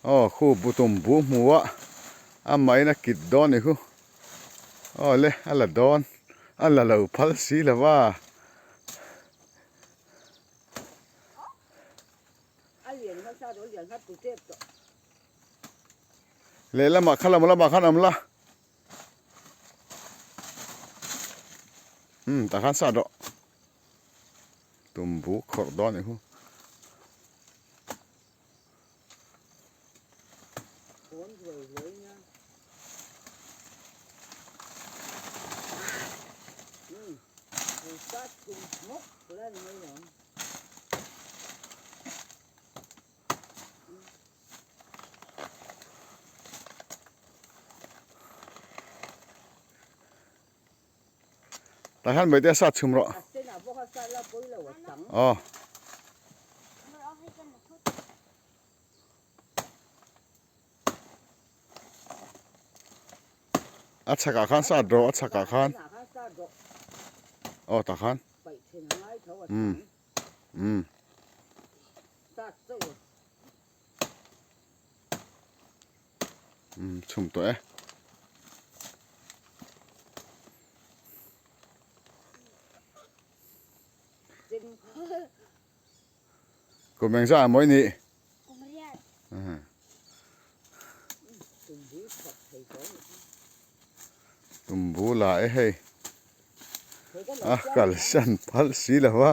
Aw khu butum bu hmu a amahin a kit dawn ni khu aw le a la dawn a la lo phal si lo va. Lehlamah kha lam lamah khan awm la umm tah khan sat rawh tumbu khawrh dawn ni khu. Tah hian Bawitea sat chhum rawh. Aw. A chhakah khan sat rawh a chhakah khan. Aw tah khan. Umm. Umm. Umm chhum tawh e. Kum eng zah mawi nih? Tumbu la e hei. A kalsan phal si lo a.